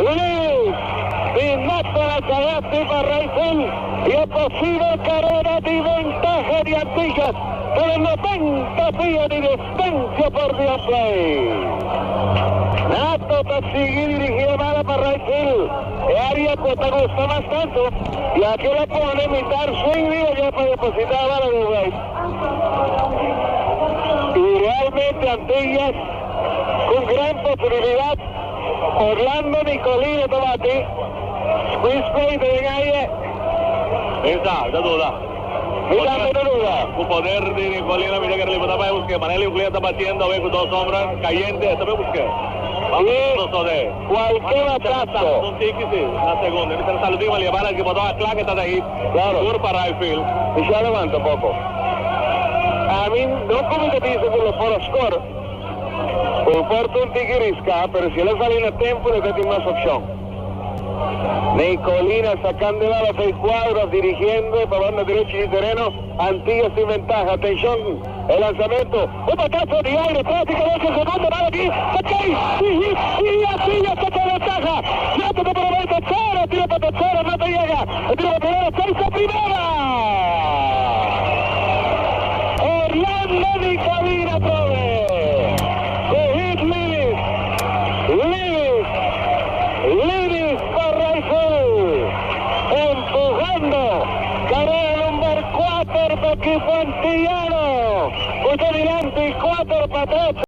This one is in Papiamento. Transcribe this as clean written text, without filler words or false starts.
Lewis di Nato a Gayati pa right field y e posibel carrera di ventaha di Antillas por 90 pia di distancia for di home plate. Nato ta sigui dirigi e bala pa right field, e area cu ta gusta mas tanto, y aki el a pone mitar swing riba dje pa deposita e bala den right. Y realmente Antillas cu gran posibilidad. Orlando Nicolino ta bati. Squeeze play den aire. Esa, ta duda. Mi tambe ta duda. Cu poder di Nicolino mi ta kere liba ta bay busque. Manera Nicolino ta batiendo awe cu dos hombres cayente ta bay busque. Y cualkier batazo. Un tiki si na segundo. Mi ta saludí Malia Bala ki boto a cla que ta ta hit. Claro. Sigur pa right field. Michel levanta poco. Ami no cu mi ta bisa cu lo por a score. Por por ta un tiki risca, pero si el a sali na tempo lo ta tin mas opcion. Nicolina sacando e bala seis cuadras dirigiendo pa banda derechi di tereno. Antillas tin ventaha. Atencion, e lanzamento. Un batazo di aire practicamente segundo bala aki ta cay di hit y Antillas ta con ventaha. Nato ta por bay tercera, tira pa tercera, no ta yega. E tira pa primera, seis pa primera. Orlando Nicolina atrobe cu hit Lewis, Lewis, Lewis pa right field, empuhando carrera number 4 pa equipo antillano cu ta dilanti 4 pa 3.